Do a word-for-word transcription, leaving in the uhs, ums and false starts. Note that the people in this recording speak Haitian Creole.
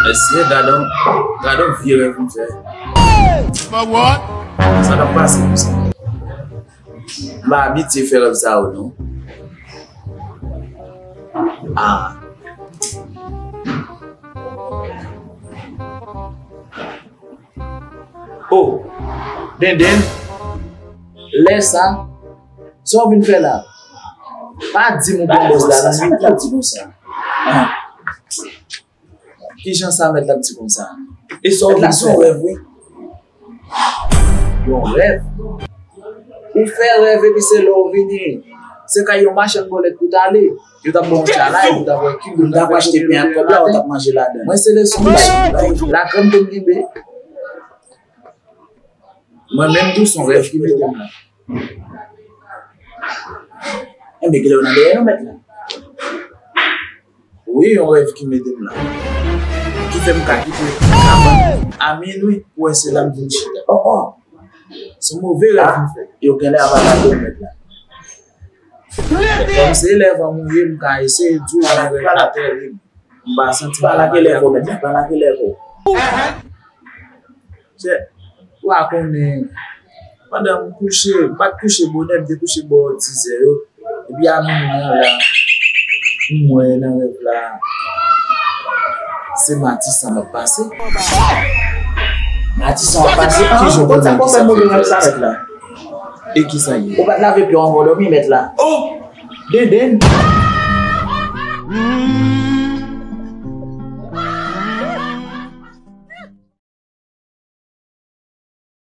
Mesye, gade yon, gade yon vye rèv m fè. Sa t ap pase konsa. M pa abitye fè rèv sa yo, non. Ah. Oh, Denden, lè sa, sa w vin fè la? Pa di m ou pran bòs la, non, sa mèt la di konsa. Ah. Kijan sa mèt la di konsa? E sa w vin fè? Mèt la se yon rèv, wi. Yon rèv? Ou fè rèv epi se lè w vini. Se kay yon machann bòlèt pou w t ale. Yo t ap ba w chalay, ou t ap wè ki moun. M t ap achte pen ak kòb la, ou t ap manje ladan. Mwen se leson m bay. Lakrèm pou m kenbe. Mwen menm tou, se yon rèv ki mete m la. Enben, genlè w nan dèyè nou, mèt la. Wi, yon rèv ki mete m la. Ki fè m ka kite kabann a minwi pou wè se la m vin chita. Oh, oh. Se move rèv m fè. Yo genlè ap atake w, mèt la. Kòm se elèv an m ou ye, m ka eseye di w, men rèv la tèrib. M pa santi m pa lage lèvo, mèt la, pa lage lèvo. Chè, ou pa konnen, pandan m kouche, m pa t kouche bonè, m te kouche bò dizè yo. Epi a minwi an la, m wè nan rèv la, se Matisan m ap pase. Matisan w ap pase? Kijan w konn Matisan fè rèv sa, mèt la? E kisa ye? Ou pa t lave pye w anvan w dòmi, mèt la? Oh! Denden!